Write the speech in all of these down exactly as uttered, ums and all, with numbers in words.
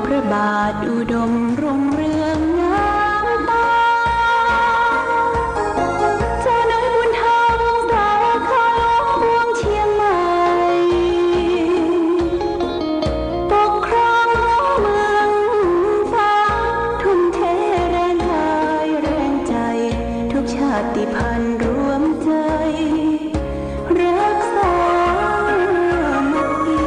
พระบาทอุดมรุ่งเรืองงามตา เจ้าน้อยบุญธรรมสาขาหลวงเมืองเชียงใหม่ ปกครองหัวเมืองฟ้า ทุ่มเทแรงกายแรงใจ ทุกชาติพันธุ์รวมใจ รักสามัคคี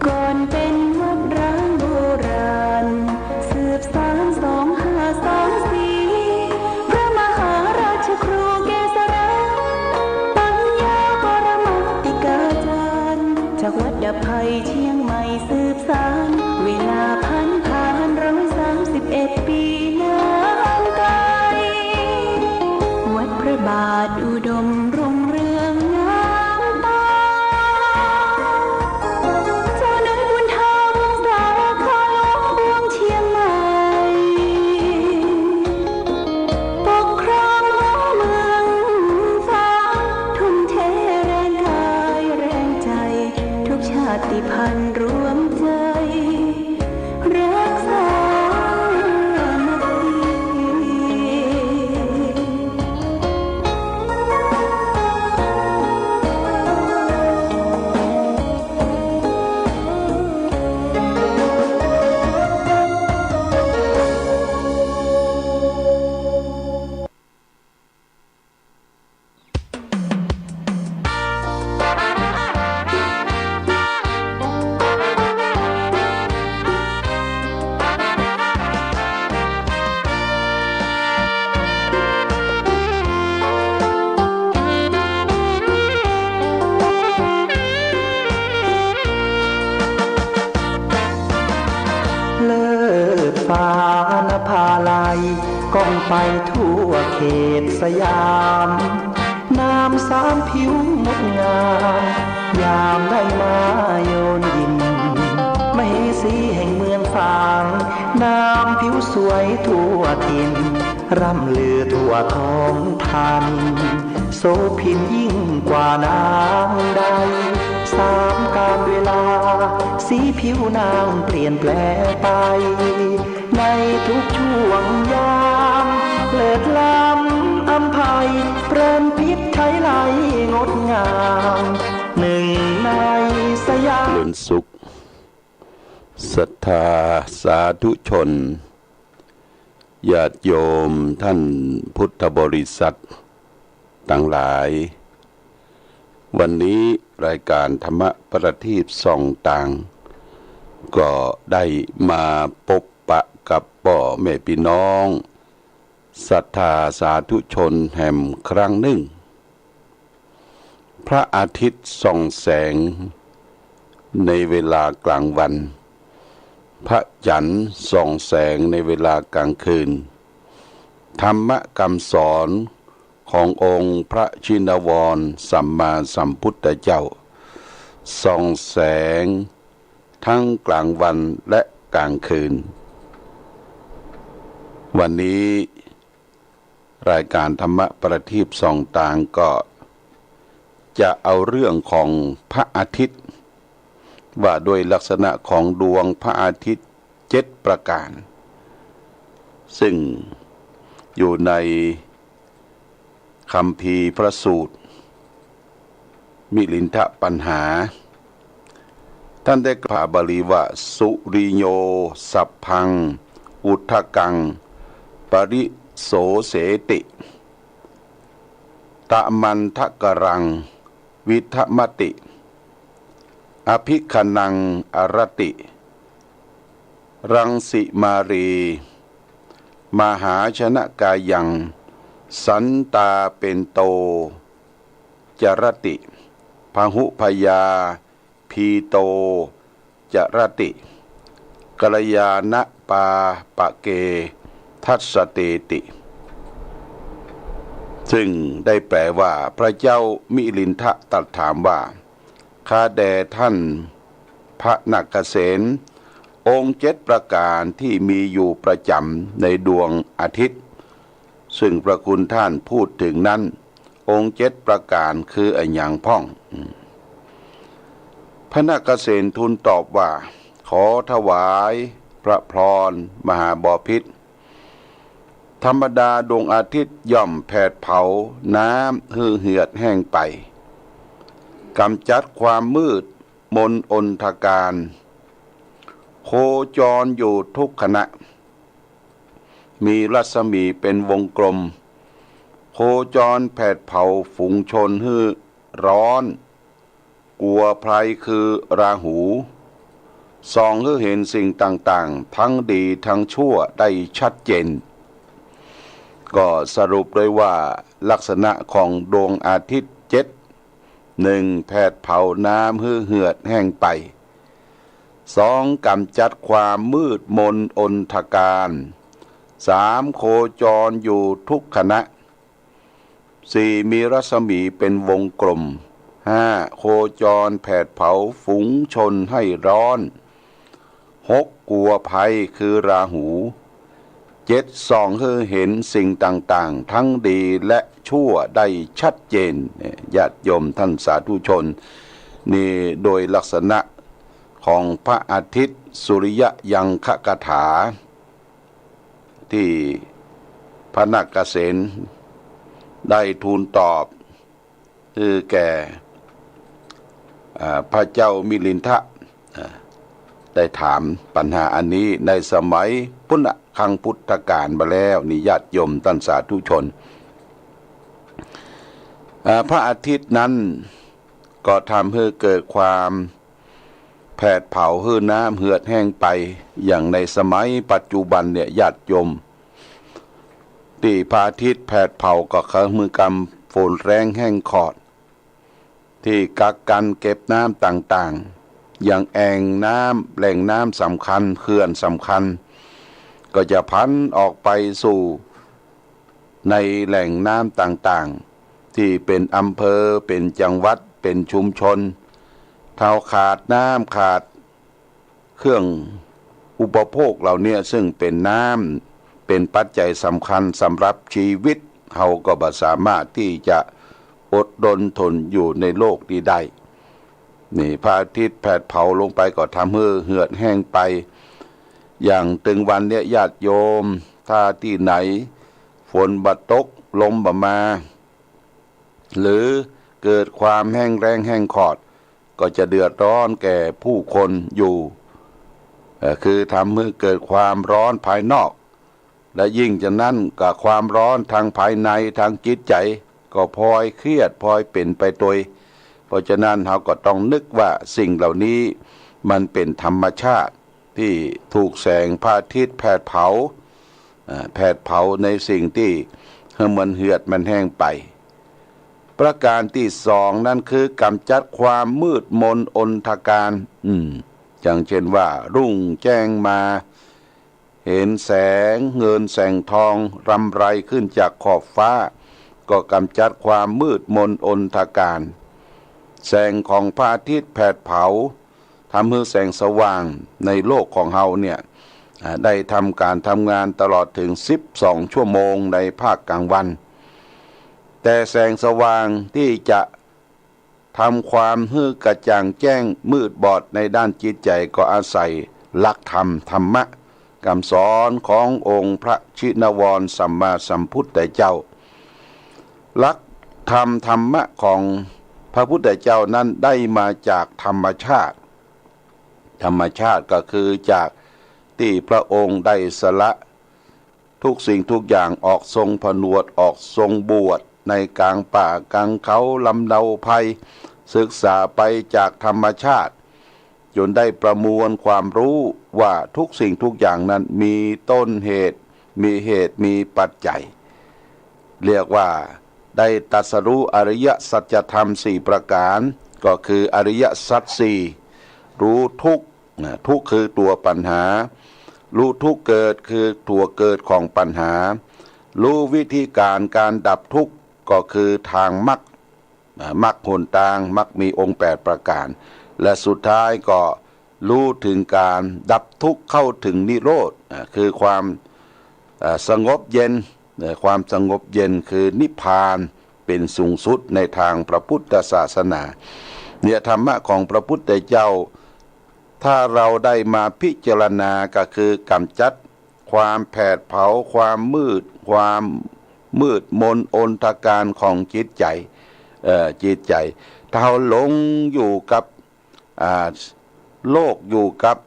ก่อนเป็นวัดร้างโบราณ สืบสานสองห้าสองสี่ พระมหาราชครูเกษรา ปัญญาปรมาติกาจารย์ จากวัดดับภัยเชียงใหม่สืบสาน เวลาผ่านผ่านร้อยสามสิบเอ็ดปีนานไกล วัดพระบาทอุดมรุ่งเรืองงามตา เจ้าน้อยบุญธรรมสาขาหลวงเมืองเชียงใหม่ ปกครองหัวเมืองฟ้า ทุ่มเทแรงกายแรงใจ ทุกชาติพันธุ์รวมใจ รักสามัคคี เลิศฟ้านภาลัย ก้องไปทั่วเขตสยาม น้ำสามผิวงดงาม ยามได้มาโยนยิน มเหสีแห่งเมืองฝาง น้ำผิวสวยทั่วถิ่น ร่ำลือทั่วท้องถิ่น โสภินยิ่งกว่านางใด สามกาลเวลา สีผิวนางเปลี่ยนแปลไป ในทุกช่วงยาม เลิศล้ำอำไพ เปรมพิไทไลยงดงาม หนึ่งในสยาม เรือนสุข ศรัทธาสาธุชน ญาติโยมท่านพุทธบริษัทตังหลาย วันนี้รายก๋านธรรมะประทีปส่องตาง ก็ได้มาปบปะกับป้อแม่ปี้น้อง ศรัทธาสาธุชนแหมครั้งนึ่ง พระอาทิตย์ส่องแสงในเวลากลางวัน พระจันทร์ส่องแสงในเวลากลางคืน ธรรมะกำสอนขององค์พระชินวรสัมมาสัมพุทธเจ้า ส่องแสง ทั้งกลางวันและกลางคืน วันนี้รายก๋านธรรมะประทีปส่องตางก็จะเอาเรื่องของพระอาทิตย์ ว่าด้วยลักษณะของดวงพระอาทิตย์เจ็ดประก๋าน ซึ่งอยู่ใน คัมภีร์พระสูตร มิลินทปัญหา ท่านได้กล่าวบาลีว่า สุริโย สัพพัง อุทกัง ปริโสเสติ ตะมันทกรัง วิทมติ อภิคณัง อรติ รังสิมารี มหาชนกายัง สันตาเปนโต จรติ พหุพยา พีโต จรติ กัลยาณปาปะเก ทัสสะเตติ ซึ่งได้แปลว่า พระเจ้ามิลินทะตรัสถามว่า ข้าแต่ท่านพระนาคเสน องค์เจ็ดประการที่มีอยู่ประจ๋ำในดวงอาทิตย์ ซึ่งพระคุณท่านพูดถึงนั้น องค์เจ็ดประการคืออะหยังพ่อง พระนาคเสนทูลตอบว่า ขอถวายพระพรมหาบพิตร ธรรมดาดวงอาทิตย์ย่อมแผดเผาน้ำหื้อเหือดแห้งไป กำจัดความมืดมนอนธการ โคจรอยู่ทุกขณะ มีรัศมีเป็นวงกลม โคจรแผดเผาฝูงชนหื้อร้อน กั๋วภัยคือราหู ส่องหื้อเห็นสิ่งต่างๆ ทั้งดีทั้งชั่วได้ชัดเจน ก็สรุปได้ว่าลักษณะของดวงอาทิตย์เจ็ด หนึ่ง แผดเผาน้ำหื้อเหือดแห้งไป สอง กำจัดความมืดมนอนธการ สาม โคจรอยู่ทุกขณะ สี่ มีรัศมีเป็นวงกลม ห้า โคจรแผดเผาฝูงชนให้ร้อน หก กั๋วภัยคือราหู เจ็ด ส่องหื้อเห็นสิ่งต่างๆ ทั้งดีและชั่วได้ชัดเจน เนี่ย ญาติโยมท่านสาธุชน นี่โดยลักษณะของพระอาทิตย์สุริยยังคคาถา ที่พระนาคเสนได้ทูลตอบ คือแก่ อ่า พระเจ้ามิลินทะ อ่า ได้ถามปัญหาอันนี้ในสมัยปุณณคังพุทธกาลมาแล้ว นี่ญาติโยมต้านสาธุชน อ่า พระอาทิตย์นั้นก็ทำให้เกิดความแผดเผาหื้อน้ำเหือดแห้งไป อย่างในสมัยปัจจุบันเนี่ยญาติโยม ตี้พระอาทิตย์แผดเผาก็คือมือกำฝนแรงแห้งขอด ที่กักกั๋นเก็บน้ำต่างๆ อย่างแอ่งน้ำ แหล่งน้ำสำคัญ เขื่อนสำคัญ ก็จะผันออกไปสู่ในแหล่งน้ำต่างๆ ที่เป๋นอำเภอ เป๋นจังหวัด เป๋นชุมชน ถ้าขาดน้ำ ขาด เครื่องอุปโภคเหล่าเนี้ย ซึ่งเป๋นน้ำ เป๋นปัจจัยสำคัญสำหรับชีวิต เฮาก็บ่สามารถตี้จะอดรนทนอยู่ในโลกนี้ได้ นี่พระอาทิตย์แผดเผาลงไปก็ทำหื้อเหือดแห้งไป อย่างตึงวันเนี้ยญาติโยม ถ้าตี้ไหนฝนบ่ตก ลมบ่มา หรือเกิดความแห้งแล้งแห้งขอด ก็จะเดือดร้อนแก่ผู้คนอยู่ เอ่อ คือทำให้เกิดความร้อนภายนอก และยิ่งจากนั้นก็ความร้อนทางภายในทางจิตใจ ก็พลอยเครียดพลอยเป๋นไปตวย เพราะฉะนั้นเฮาก็ต้องนึกว่าสิ่งเหล่านี้มันเป๋นธรรมชาติ ตี้ถูกแสงพระอาทิตย์แผดเผา อ่า แผดเผาในสิ่งตี้หื้อมันเหือดมันแห้งไป ประการตี้สองนั้นคือกำจัดความมืดมนอนธการ อืม อย่างเช่นว่ารุ่งแจ้งมา เห็นแสงเงินแสงทองรำไรขึ้นจากขอบฟ้า ก็กำจัดความมืดมนอนธการ แสงของพระอาทิตย์แผดเผา ทำหื้อแสงสว่างในโลกของเฮาเนี่ย อ่า ได้ทำก๋านทำงานตลอดเถิงสิบสองชั่วโมงในภาคกลางวัน แต่แสงสว่างตี้จะทำความหื้อกระจ่างแจ้งมืดบอดในด้านจิตใจก็อาศัยหลักธรรม ธรรมะ กำสอนขององค์พระชินวรสัมมาสัมพุทธเจ้า หลักธรรม ธรรมะของพระพุทธเจ้านั้นได้มาจากธรรมชาติ ธรรมชาติก็คือจากตี้พระองค์ได้สละทุกสิ่งทุกอย่าง ออกทรงผนวด ออกทรงบวชในก๋างป่าก๋างเขาลำเนาภัย ศึกษาไปจากธรรมชาติ จนได้ประมวลความรู้ว่าทุกสิ่งทุกอย่างนั้นมีต้นเหตุ มีเหตุ มีปัจจัย เรียกว่าได้ตรัสรู้อริยสัจธรรมสี่ประการ ก็คืออริยสัจสี่ รู้ทุกข์ นะ ทุกข์คือตั๋วปัญหา รู้ทุกข์เกิดคือตั๋วเกิดของปัญหา รู้วิธีก๋านก๋านดับทุกข์ก็คือตางมรรค อ่า มรรคหนตาง มรรคมีองค์แปดประก๋าน และสุดท้ายก็รู้เถิงก๋านดับทุกข์เข้าเถิงนิโรธ อ่า คือความ อ่า สงบเย็น เอ่อ ความสงบเย็นคือนิพพานเป๋นสูงสุดในตางพระพุทธศาสนา เนี่ยธรรมะของพระพุทธเจ้า ถ้าเฮาได้มาพิจารณาก็คือกำจัดความแผดเผา ความมืด ความมืดมนอนธการของจิตใจ๋ เอ่อ จิตใจ๋ ถ้าเฮาหลงอยู่กับ อ่า โลกอยู่กับ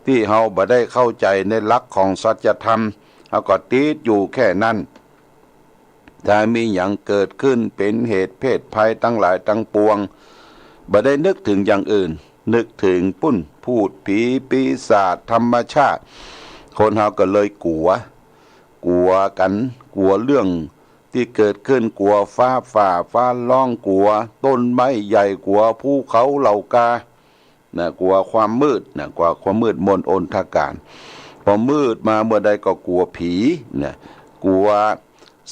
ตี้เฮาบ่ได้เข้าใจ๋ในหลักของสัจธรรม เฮาก็ติดอยู่แค่นั้น ถ้ามีหยังเกิดขึ้นเป๋นเหตุเพศภัยตังหลายตังปวง บ่ได้นึกเถิงอย่างอื่น นึกเถิงปุ้น พูด ผี ปีศาจ ธรรมชาติ คนเฮาก็เลยกั๋ว กั๋วกั๋น กั๋วเรื่องตี้เกิดขึ้น กั๋วฟ้าฝ่า ฟ้าร้อง กั๋วต้นไม้ใหญ่ กั๋วภูเขาเหล่ากา นะ กั๋วความมืดนะ กั๋วความมืดมนอนธการ พอมืดมาเมื่อใดก็กั๋วผีนะ กั๋ว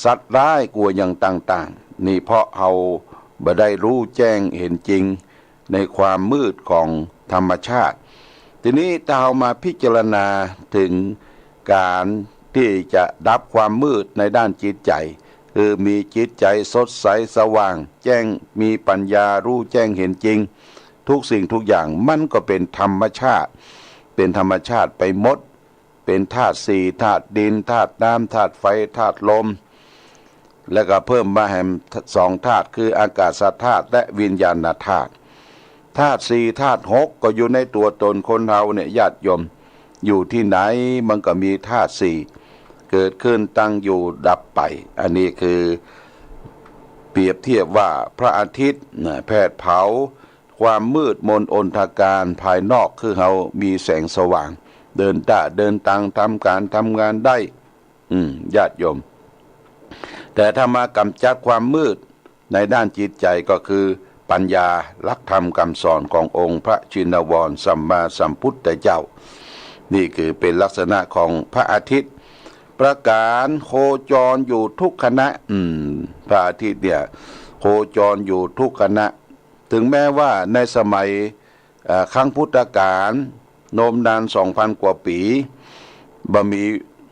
สัตว์ร้าย กั๋วอย่างต่างๆ นี่เพราะเฮาบ่ได้รู้แจ้งเห็นจริงในความมืดของธรรมชาติ ทีนี้ถ้าเฮามาพิจารณาเถิงก๋านตี้จะดับความมืดในด้านจิตใจ๋ คือมีจิตใจ๋สดใสสว่างแจ้ง มีปัญญารู้แจ้งเห็นจริง ทุกสิ่งทุกอย่างมันก็เป๋นธรรมชาติ เป๋นธรรมชาติไปหมด เป๋นธาตุสี่ ธาตุดิน ธาตุน้ำ ธาตุไฟ ธาตุลม แล้วก็เพิ่มมาแหมสองธาตุ คืออากาศธาตุและวิญญาณธาตุ ธาตุสี่ ธาตุหก ก็อยู่ในตั๋วตนคนเฮาเนี่ย ญาติโยม อยู่ตี้ไหนมันก็มีธาตุสี่ เกิดขึ้น ตั้งอยู่ ดับไป อันนี้คือเปรียบเทียบว่าพระอาทิตย์นะ แผดเผาความมืดมนอนธการภายนอก คือเฮามีแสงสว่าง เดินต้าเดินตัง ทำก๋านทำงานได้ อืม ญาติโยม แต่ถ้ามากำจัดความมืดในด้านจิตใจ๋ก็คือปัญญา หลักธรรมคำสอนขององค์พระชินวรสัมมาสัมพุทธเจ้า นี่คือเป๋นลักษณะของพระอาทิตย์ ประก๋านโคจรอยู่ทุกขณะ อืม พระอาทิตย์เนี่ยโคจรอยู่ทุกขณะ ถึงแม้ว่าในสมัย เอ่อ ครั้งพุทธกาล นมนานสองพันกว่าปี๋ บ่มี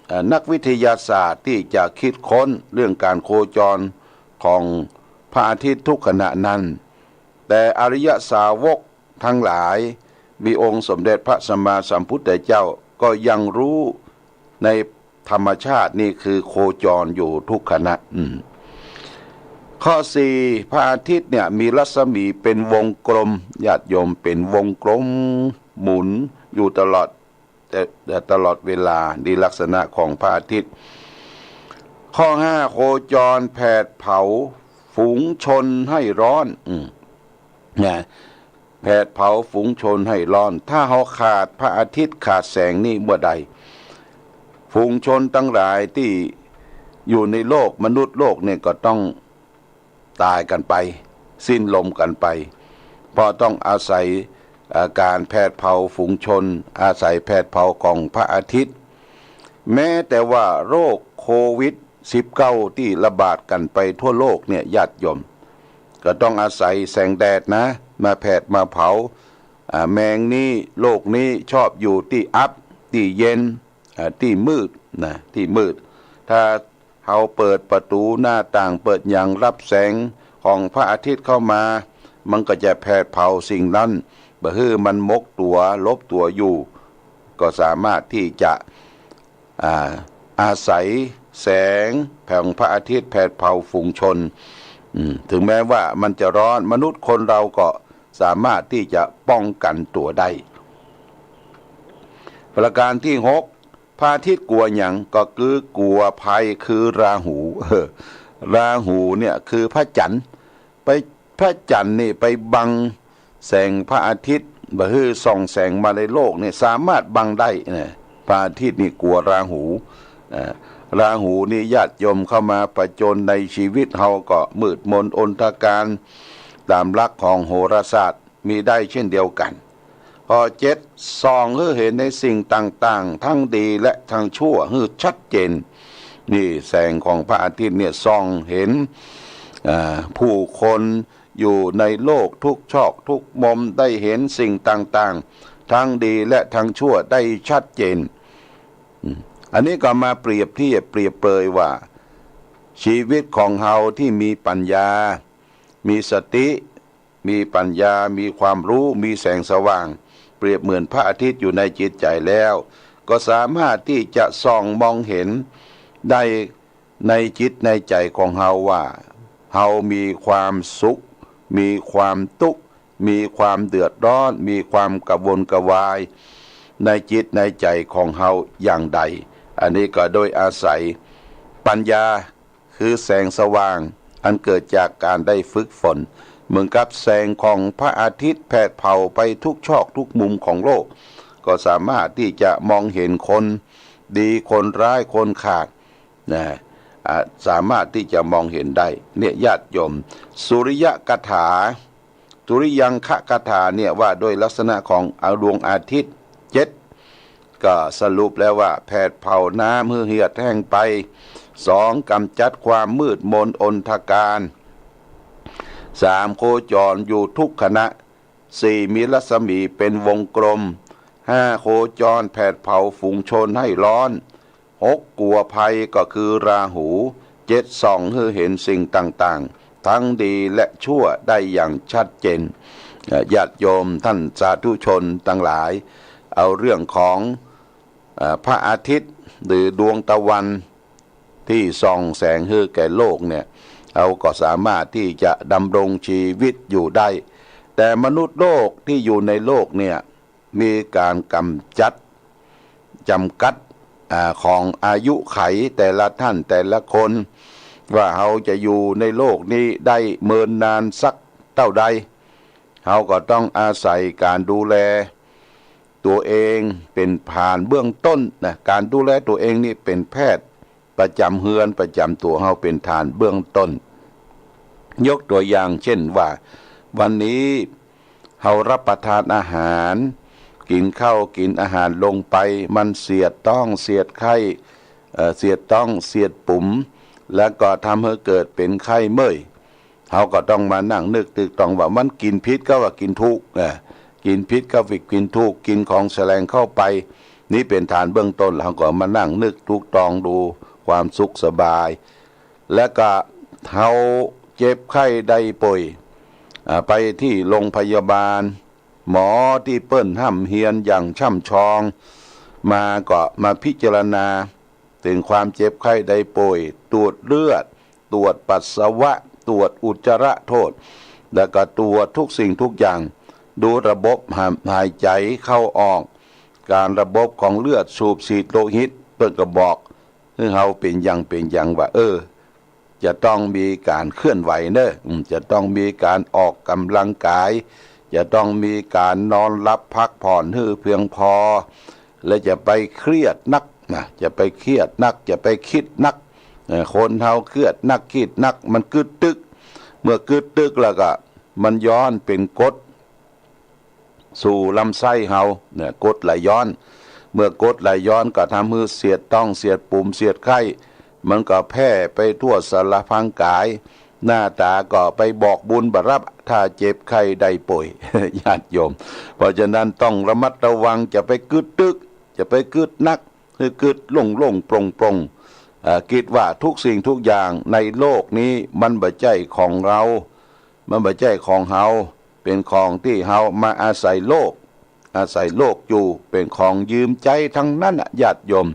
เอ่อ นักวิทยาศาสตร์ตี้จะคิดค้นเรื่องก๋านโคจรของพระอาทิตย์ทุกขณะนั้น แต่อริยสาวกทั้งหลาย มีองค์สมเด็จพระสัมมาสัมพุทธเจ้าก็ยังรู้ในธรรมชาตินี่คือโคจรอยู่ทุกขณะ อืม ข้อสี่ พระอาทิตย์เนี่ยมีรัศมีเป๋นวงกลม ญาติโยม เป๋นวงกลมหมุนอยู่ตลอด แต่ แต่ตลอดเวลา นี่ลักษณะของพระอาทิตย์ ข้อห้า โคจรแผดเผาฝูงชนให้ร้อน อืม นะ แผดเผาฝูงชนให้ร้อน ถ้าเฮาขาดพระอาทิตย์ขาดแสงนี่เมื่อใด ฝูงชนตังหลายตี้อยู่ในโลกมนุษย์โลกเนี่ยก็ต้องต๋ายกั๋นไป สิ้นลมกั๋นไป เพราะต้องอาศัย เอ่อ ก๋านแผดเผาฝูงชน อาศัยแผดเผาของพระอาทิตย์ แม้แต่ว่าโรคโควิดสิบเก้าตี้ระบาดกั๋นไปทั่วโลกเนี่ย ญาติโยม ก็ต้องอาศัยแสงแดดนะ มาแผดมาเผา อ่า แมงนี้ โรคนี้ชอบอยู่ตี้อับ ตี้เย็น อ่า ตี้มืดนะ ตี้มืด ถ้าเฮาเปิดประตู๋หน้าต่าง เปิดหยังรับแสงของพระอาทิตย์เข้ามา มันก็จะแผดเผาสิ่งนั้น บ่หื้อมันหมกตั๋ว หลบตั๋วอยู่ ก็สามารถตี้จะ อ่า อาศัยแสงของพระอาทิตย์แผดเผาฝูงชน อืม ถึงแม้ว่ามันจะร้อน มนุษย์คนเราก็สามารถตี้จะป้องกั๋นตั๋วได้ ประก๋านตี้หก พระอาทิตย์กั๋วหยัง ก็คือกั๋วภัย คือราหู เออ ราหูเนี่ยคือพระจันทร์ ไป พระจันทร์นี่ไปบังแสงพระอาทิตย์ บ่หื้อส่องแสงมาในโลกเนี่ย สามารถบังได้นะ พระอาทิตย์นี่กั๋วราหู อ่า ราหูนี่ญาติโยมเข้ามาผจญในชีวิตเฮาก็มืดมนอนธการ ต๋ามหลักของโหราศาสตร์มีได้เช่นเดียวกั๋น ข้อเจ็ด ส่องหื้อเห็นในสิ่งต่างๆ ทั้งดีและทั้งชั่วหื้อชัดเจน นี่แสงของพระอาทิตย์เนี่ยส่องเห็น อ่า ผู้คนอยู่ในโลกทุกซอกทุกมุมได้เห็นสิ่งต่างๆ ทั้งดีและทั้งชั่วได้ชัดเจน อืม อันนี้ก็มาเปรียบเทียบเปรียบเปรยว่า ชีวิตของเฮาที่มีปัญญา มีสติ มีปัญญา มีความรู้ มีแสงสว่าง เปรียบเหมือนพระอาทิตย์อยู่ในจิตใจแล้ว ก็สามารถที่จะส่องมองเห็นได้ในจิตในใจของเฮาว่า เฮามีความสุข มีความตุ๊กข์ มีความเดือดร้อน มีความกระวนกระวาย ในจิตในใจของเฮาอย่างใด อันนี้ก็โดยอาศัยปัญญา คือแสงสว่างอันเกิดจากการได้ฝึกฝน เหมือนกับแสงของพระอาทิตย์แผดเผาไปทุกซอกทุกมุมของโลก ก็สามารถที่จะมองเห็นคนดีคนร้ายคนขาดนะ อ่า สามารถที่จะมองเห็นได้ เนี่ยญาติโยม สุริยคาถา สุริยังคคาถาเนี่ยว่าโดยลักษณะของดวงอาทิตย์เจ็ด ก็สรุปแล้วว่าแผดเผาน้ำหื้อเหือดแห้งไป สอง กำจัดความมืดมนอนธการ สาม โคจรอยู่ทุกขณะ สี่ มีรัศมีเป็นวงกลม ห้า โคจรแผดเผาฝูงชนให้ร้อน หก กั๋วภัยก็คือราหู เจ็ด ส่องหื้อเห็นสิ่งต่างๆ ทั้งดีและชั่วได้อย่างชัดเจน เอ่อ ญาติโยมท่านสาธุชนตังหลาย เอาเรื่องของ เอ่อ พระอาทิตย์หรือดวงตะวันที่ส่องแสงหื้อแก่โลกเนี่ย เฮาก็สามารถที่จะดำรงชีวิตอยู่ได้ แต่มนุษย์โลกที่อยู่ในโลกเนี่ย มีการกำจัด จำกัด อ่า ของอายุไขแต่ละท่านแต่ละคน ว่าเฮาจะอยู่ในโลกนี้ได้เมินนานสักเต้าใด เฮาก็ต้องอาศัยการดูแลตัวเองเป๋นฐานเบื้องต้นนะ การดูแลตัวเองนี่เป๋นแพทย์ ประจ๋ำเฮือนประจ๋ำตั๋วเฮาเป๋นฐานเบื้องต้น ยกตัวอย่างเช่นว่า วันนี้เฮารับประทานอาหาร กิ๋นข้าวกิ๋นอาหารลงไป มันเสียดต๊องเสียดไข้ เอ่อ เสียดต๊องเสียดปุ๋ม แล้วก็ทำหื้อเกิดเป๋นไข้เมื่อย เฮาก็ต้องมานั่งนึกตึกตองว่ามันกิ๋นผิดกับว่ากิ๋นถูก อ่า กิ๋นผิดกับว่ากิ๋นถูก กิ๋นของแสลงเข้าไป นี่เป๋นฐานเบื้องต้น เฮาก็มานั่งนึกตึกตองดูความสุขสบาย แล้วก็เฮาเจ็บไข้ได้ป่วย อ่า ไปตี้โรงพยาบาล หมอตี้เปิ้นฮ่ำเฮียนอย่างช่ำชอง มาก็มาพิจารณา เถิงความเจ็บไข้ได้ป่วย ตรวจเลือด ตรวจปัสสาวะ ตรวจอุจจาระโทษ แล้วก็ตรวจทุกสิ่งทุกอย่าง ดูระบบหา- หายใจ๋เข้าออก การระบบของเลือดสูบฉีดโลหิต เปิ้นก็บอกหื้อเฮาเป๋นอย่างเป๋นอย่างว่า เออ จะต้องมีการเคลื่อนไหวเนอะ อืม จะต้องมีการออกกำลังกาย จะต้องมีการนอนหลับพักผ่อนหื้อเพียงพอ และจะไปเครียดนักนะ จะไปเครียดนัก จะไปคิดนัก เอ่อ คนเฮาเครียดนัก คิดนัก มันกึ๊ดตึ๊ก เมื่อกึ๊ดตึ๊กแล้วก็มันย้อนเป๋นกรด สู่ลำไส้เฮาเนี่ย กรดไหลย้อน เมื่อกรดไหลย้อนก็ทำหื้อเสียดต๊อง เสียดปุ๋ม เสียดไข้ มันก็แพร่ไปทั่วสารพังกาย หน้าต๋าก็ไปบอกบุญบ่รับ ถ้าเจ็บไข้ได้ป่วย ญาติโยม เพราะฉะนั้นต้องระมัดระวัง จะไปกึ๊ดตึ๊ก จะไปกึ๊ดนัก หื้อกึ๊ดโล่งๆ โปร่งๆ เอ่อ กึ๊ดว่าทุกสิ่งทุกอย่างในโลกนี้มันบ่ใจ้ของเรา มันบ่ใจ้ของเฮา เป๋นของตี้เฮามาอาศัยโลก อาศัยโลกอยู่ เป๋นของยืมใจ๊ทั้งนั้นน่ะ ญาติโยม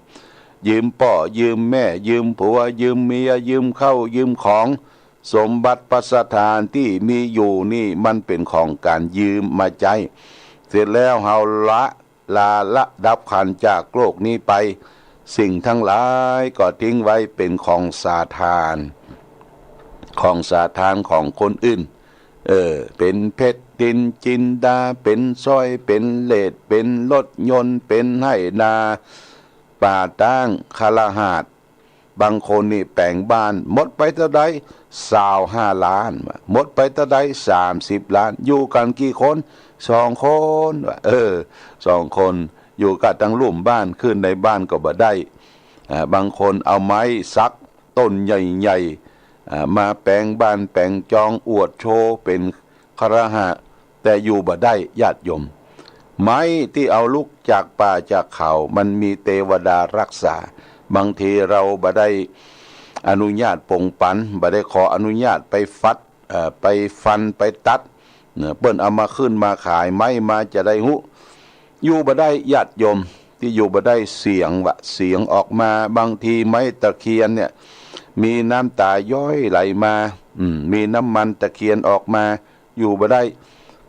ยืมป้อ ยืมแม่ ยืมผัว ยืมเมีย ยืมข้าว ยืมของ สมบัติพัสถานตี้มีอยู่นี่มันเป๋นของก๋านยืมมาใจ๊ เสร็จแล้วเฮาละ ลาละดับขันธ์จากโลกนี้ไป สิ่งทั้งหลายก็ทิ้งไว้เป๋นของสาทาน ของสาทานของคนอื่น เออ เป๋นเพชรนิลจินดา เป๋นสร้อย เป๋นเลส เป๋นรถยนต์ เป๋นไฮ่นา ป่าต๊าง คฤหาสน์ บางคนนี่แป๋งบ้านหมดไปเต้าใด ซาวห้าล้าน ว่า หมดไปเต้าใด สามสิบล้าน อยู่กั๋นกี่คน สองคน ว่า เออ สองคน อยู่กั๋นตังลุ่มบ้าน ขึ้นในบ้านก็บ่ได้ อ่า บางคนเอาไม้สักต้นใหญ่ๆ อ่า มาแป๋งบ้านแป๋งจองอวดโชว์เป๋นคฤหัสถ์ แต่อยู่บ่ได้ญาติโยม ไม้ตี้เอาลุกจากป่าจากเขา มันมีเตวดารักษา บางทีเฮาบ่ได้อนุญาตปงปัน บ่ได้ขออนุญาตไปฟัด เอ่อ ไปฟันไปตัด เนี่ย เปิ้นเอามาขึ้นมาขาย ไม้มาจะใดฮู้ อยู่บ่ได้ญาติโยม ตี้อยู่บ่ได้เสียง ว่าเสียงออกมา บางทีไม้ตะเคียนเนี่ย มีน้ำตาย้อยไหลมา อืม มีน้ำมันตะเคียนออกมา อยู่บ่ได้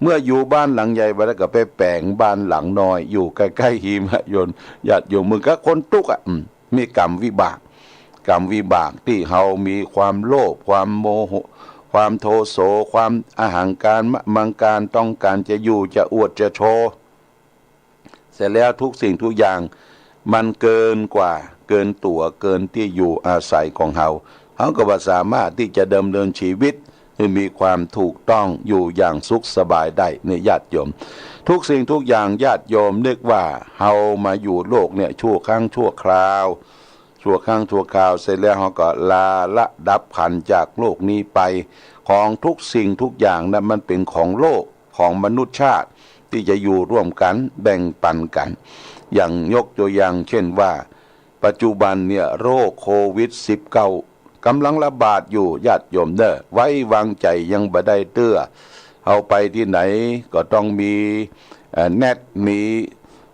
เมื่ออยู่บ้านหลังใหญ่บ่ได้ก็ไปแป๋งบ้านหลังน้อย อยู่ใก้ๆ หิมะยนต์ ญาติโยม เหมือนกับคนตุ๊กข์อะ อืม มีกรรมวิบาก กรรมวิบากตี้เฮามีความโลภ ความโมโห ความโทโส ความอหังการ มะมังการ ต้องก๋านจะอยู่ จะอวด จะโชว์ เสร็จแล้วทุกสิ่งทุกอย่างมันเกินกว่า เกินตั๋ว เกินตี้อยู่อาศัยของเฮา เฮาก็บ่สามารถตี้จะดำเนินชีวิตหื้อมีความถูกต้อง อยู่อย่างสุขสบายได้ เนี่ยญาติโยม ทุกสิ่งทุกอย่างญาติโยมนึกว่าเฮามาอยู่โลกเนี่ยชั่วครั้งชั่วคราว ชั่วครั้งชั่วคราว เสร็จแล้วเฮาก็ลาละดับขันธ์จากโลกนี้ไป ของทุกสิ่งทุกอย่างนะ มันเป๋นของโลก ของมนุษย์ชาติ ตี้จะอยู่ร่วมกั๋น แบ่งปันกั๋น อย่างยกตัวอย่างเช่นว่า ปัจจุบันเนี่ยโรคโควิดสิบเก้า ก๋ำลังระบาดอยู่ญาติโยมเน่อ ไว้วางใจ๋ยังบ่ได้เตื้อ เฮาไปตี้ไหนก็ต้องมี เอ่อ แน็ต มี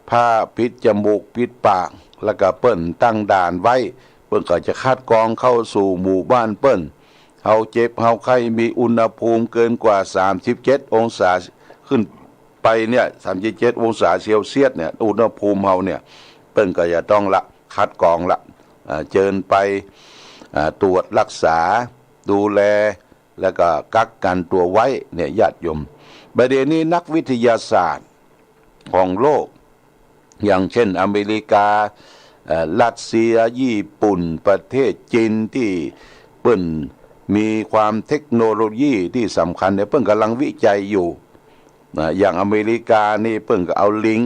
ผ้าปิดจมูกปิดปาก แล้วก็เปิ้นตั้งด่านไว้ เปิ้นก็จะคัดกรองเข้าสู่หมู่บ้านเปิ้น เฮาเจ็บเฮาไข้มีอุณหภูมิเกินกว่าสามสิบเจ็ดองศาขึ้นไปเนี่ย สามสิบเจ็ดองศาเซลเซียสเนี่ย อุณหภูมิเฮาเนี่ย เปิ้นก็จะต้องละ คัดกรองละ เอ่อ เจิญไป เอ่อ ตรวจรักษา ดูแล แล้วก็กักกั๋นตั๋วไว้เนี่ยญาติโยม บ่าเดี่ยวนี้นักวิทยาศาสตร์ของโลก อย่างเช่นอเมริกา เอ่อ รัสเซีย ญี่ปุ่น ประเทศจีน ตี้เปิ้นมีความเทคโนโลยีตี้สำคัญเนี่ย เปิ้นก๋ำลังวิจัยอยู่ นะ อย่างอเมริกานี่เปิ้นก็เอาลิง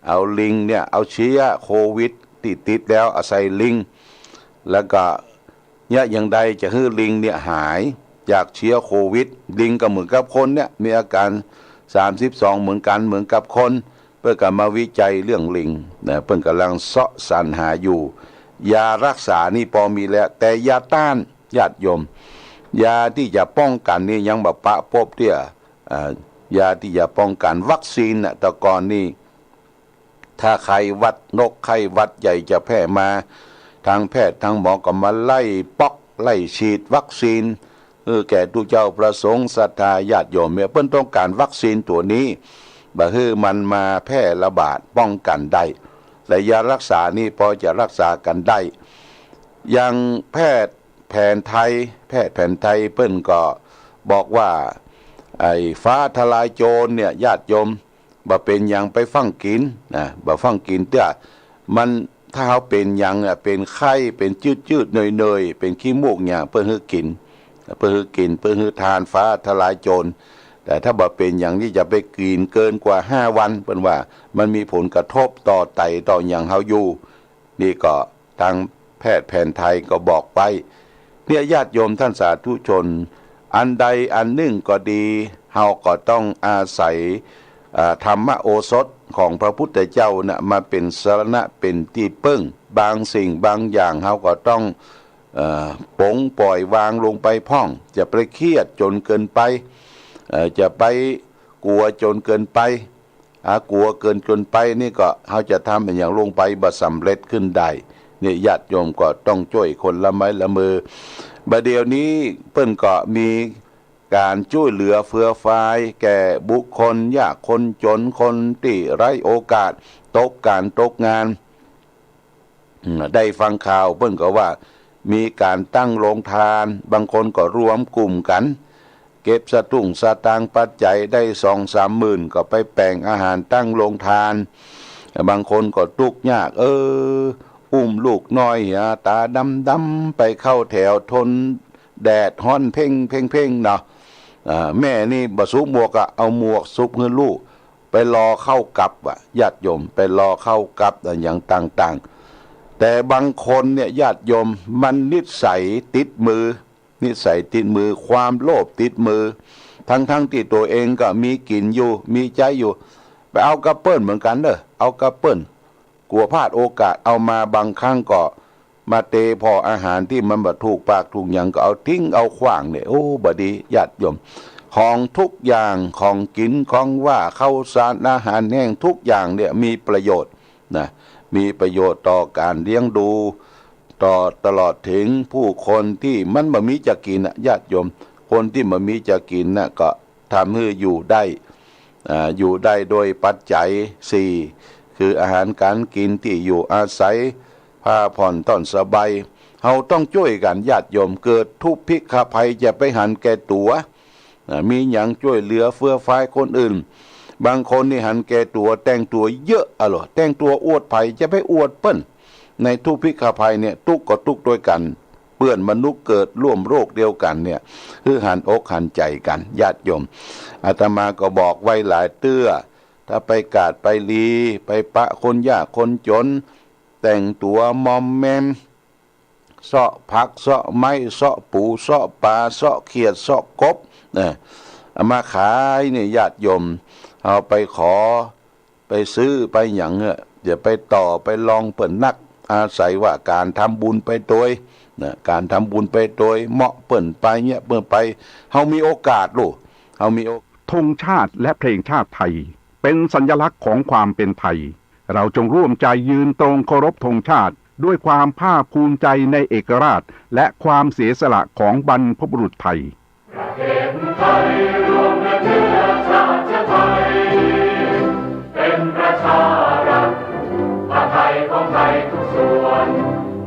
เอาลิงเนี่ย เอาเชื้อโควิดตี้ติดแล้ว เอาใส่ลิง แล้วก็ เนี่ย อย่างใดจะหื้อลิงเนี่ยหายจากเชื้อโควิด ลิงก็เหมือนกับคนเนี่ย มีอาการสามสิบสองเหมือนกั๋น เหมือนกับคน เปิ้นก็มาวิจัยเรื่องลิงนะ เปิ้นก๋ำลังเซาะสรรหาอยู่ ยารักษานี่ปอมีแล้ว แต่ยาต้านญาติโยม ยาตี้จะป้องกั๋นนี่ยังบ่ปะปบเตื้อ อ่า ยาตี้จะป้องกั๋น วัคซีนน่ะ แต่ก่อนนี่ ถ้าไข้หวัดนกไข้หวัดใหญ่จะแพร่มา ทางแพทย์ทางหมอก็มาไล่ป๊อกไล่ฉีดวัคซีน เออ แก่ตุ๊เจ้าพระสงฆ์ศรัทธาญาติโยมเนี่ย เปิ้นต้องก๋านวัคซีนตั๋วนี้ บ่หื้อมันมาแพร่ระบาด ป้องกั๋นได้ และยารักษานี่ปอจะรักษากั๋นได้ อย่างแพทย์แผนไทย แพทย์แผนไทยเปิ้นก็บอกว่า ไอ้ฟ้าทะลายโจรเนี่ย ญาติโยม บ่เป๋นหยังไปฟั่งกิ๋นนะ บ่ฟั่งกิ๋นเตื้อ มัน ถ้าเฮาเป๋นหยังอะ เป๋นไข้ เป๋นจืดๆ เหนื่อยๆ เป๋นขี้มูกหยัง เปิ้นหื้อกิ๋น เปิ้นหื้อกิ๋น เปิ้นหื้อทานฟ้าทะลายโจร แต่ถ้าบ่เป๋นหยังนี่จะไปกิ๋นเกินกว่าห้าวัน เปิ้นว่ามันมีผลกระทบต่อไตต่อหยังเฮาอยู่ นี่ก็ ทางแพทย์แผนไทยก็บอกไว้ เนี่ย ญาติโยมท่านสาธุชน อันใดอันนึ่งก็ดี เฮาก็ต้องอาศัย เอ่อ ธรรมโอสถของพระพุทธเจ้าน่ะ มาเป๋นสรณะ เป๋นตี้เปิ้ง บางสิ่งบางอย่างเฮาก็ต้อง เอ่อ ป๋งปล่อยวางลงไปพ่อง จะไปเครียดจ๋นเกินไป เอ่อ จะไปกั๋วจ๋นเกินไป อา กั๋วเกินจ๋นไปนี่ก็ เฮาจะทำอะหยังลงไปบ่สำเร็จขึ้นได้ เนี่ย ญาติโยมก็ต้องจ้วยคนละไม้ละมือ บ่าเดี่ยวนี้เปิ้นก็มีก๋านจ้วยเหลือเฟือฟายแก่บุคคลยากคนจ๋น คนตี้ไร้โอกาส ตกก๋านตกงาน อืม ได้ฟังข่าวเปิ้นก็ว่ามีก๋านตั้งโรงทาน บางคนก็รวมกลุ่มกั๋น เก็บสตุ้งสตางค์ปัจจัยได้สองสามหมื่น ก็ไปแป๋งอาหารตั้งโรงทาน บางคนก็ตุ๊กข์ยาก เออ อุ้มลูกน้อยเหียต๋าดำๆ ไปเข้าแถวทนแดดฮ้อนเพ็งเพ็งเพ็งเนาะ อ่า แม่นี่บ่สวมหมวกอะ เอาหมวกสุบหื้อลูก ไปรอเข้ากลับอะ ญาติโยม ไปรอเข้ากลับอะ อย่างต่างๆ แต่บางคนเนี่ย ญาติโยม มันนิสัยติดมือ นิสัยติดมือ ความโลภติดมือ ทั้งๆ ตี้ตั๋วเองก็มีกิ๋นอยู่ มีใจ๊อยู่ ไปเอากับเปิ้นเหมือนกั๋นเน่อ เอากับเปิ้น กั๋วพลาดโอกาส เอามาบางครั้งก็มาเตผ่ออาหารตี้มันบ่ถูกปากถูกหยัง ก็เอาทิ้งเอาขว้างเนี่ย โอ้ บ่ดี ญาติโยม ของทุกอย่าง ของกิ๋น ของหว้า ข้าวสาร อาหารแห้ง ทุกอย่างเนี่ยมีประโยชน์นะ มีประโยชน์ต่อก๋านเลี้ยงดู ต่อ ตลอดเถิงผู้คนตี้มันบ่มีจะกิ๋นน่ะ ญาติโยม คนตี้บ่มีจะกิ๋นน่ะ ก็ ทำหื้ออยู่ได้ อ่า อยู่ได้โดยปัจจัยสี่ คืออาหารก๋านกิ๋น ตี้อยู่อาศัย ผ้าผ่อนต้อนสบาย เฮาต้องจ้วยกั๋น ญาติโยม เกิดทุพพิฆภัยจะไปหันแก่ตั๋ว อ่า มีหยังจ้วยเหลือเฟื่อฟายคนอื่น บางคนนี่หันแก่ตั๋ว แต่งตั๋วเยอะอะเหรอ แต่งตั๋วอวดใผ จะไปอวดเปิ้น ในทุพพิฆภัยเนี่ย ตุ๊กข์ก็ตุ๊กข์ตวยกั๋น เปื้อนมนุษย์เกิดร่วมโลกเดียวกั๋นเนี่ย หื้อหันอกหันใจ๋กั๋น ญาติโยม อาตมาก็บอกไว้หลายเตื้อ ถ้าไปกาดไปลี ไปปะคนยากคนจ๋น แต่งตั๋วมอมแมม เซาะผัก เซาะไม้ เซาะปู เซาะป๋า เซาะเขียด เซาะกบ เออ เอามาขายเนี่ย ญาติโยม เอาไปขอ ไปซื้อไปหยังเน่อ อย่าไปต่อไปรองเปิ้นนัก อาศัยว่าก๋านทำบุญไปตวยนะ ก๋านทำบุญไปตวย เหมาะเปิ้นไปเนี่ย เปิ้นไป เฮามีโอกาสลูก เฮามีโอ- ธงชาติและเพลงชาติไทย เป็นสัญลักษณ์ของความเป็นไทย เราจงร่วมใจยืนตรงเคารพธงชาติ ด้วยความภาคภูมิใจในเอกราช และความเสียสละของบรรพบุรุษไทย ประเทศไทยรวมและเชื้อชาติไทย เป็นประชารัฐ ปไทยของไทยทุกส่วน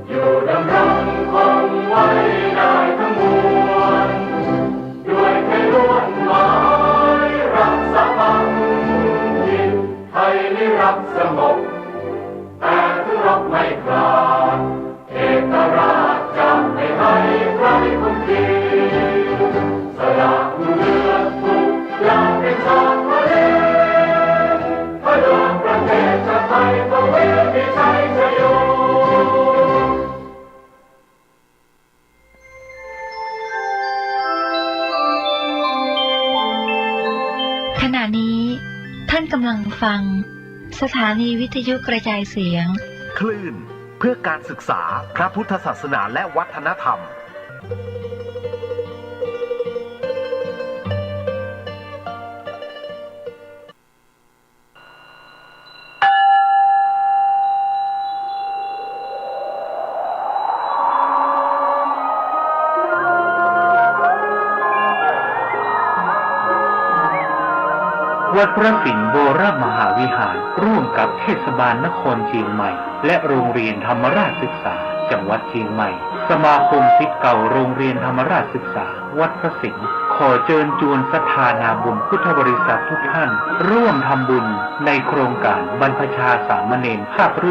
อยู่ดำรงคงไว้ได้ทั้งมวล ด้วยไทยล้วนหมายรักสามัคคี ไทยนิรักสงบ แต่ถึงรบไม่ขาด เอกราชจะไม่ให้ใครคุมขีด สละเลือดทุกอย่างเป็นชาติทะเล เพื่อประเทศชาติไทย ทวีมีชัยชโย ขณะนี้ท่านกำลังฟังสถานีวิทยุกระจายเสียง คลื่นเพื่อการศึกษาพระพุทธศาสนาและวัฒนธรรม วัดพระสิงห์วรมหาวิหาร ร่วมกับเทศบาลนครเชียงใหม่ และโรงเรียนธรรมราชศึกษา จังหวัดเชียงใหม่ สมาคมศิษย์เก่าโรงเรียนธรรมราชศึกษา วัดพระสิงห์ ขอเจิญจวนศรัทธานาบุญพุทธบริษัททุกท่าน ร่วมทำบุญในโครงการบรรพชาสามเณรภาคฤดู